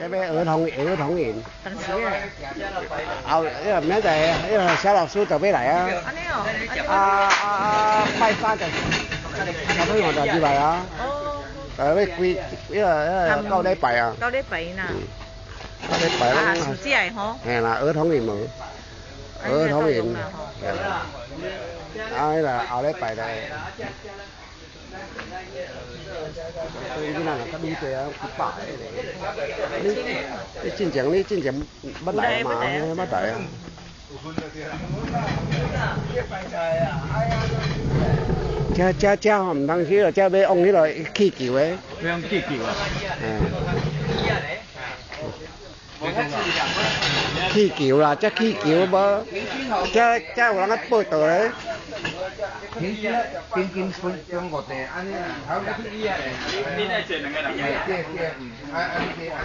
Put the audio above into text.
這欲兒童營。當時啊。後，彼個明仔載，彼個小老師就欲來啊。按呢哦。啊啊啊！拜三就小朋友就入來啊。哦。欲規，彼個9禮拜啊。九禮拜呐。九禮拜攏。啊，暑假的吼。嘿啦，兒童營無。兒童營。啊，彼個後禮拜咧。所以囡仔若較愈濟啊，幾百个咧。你進前捌來嘛？捌來啊。這這這吼，毋通去囉，這欲往彼个氣球的。欲往氣球啊？嗯。氣球啦，這氣球無，這這有人咧報道咧。平均平均分中國地，按呢，你來坐兩個人。對對，嗯，啊啊，你按。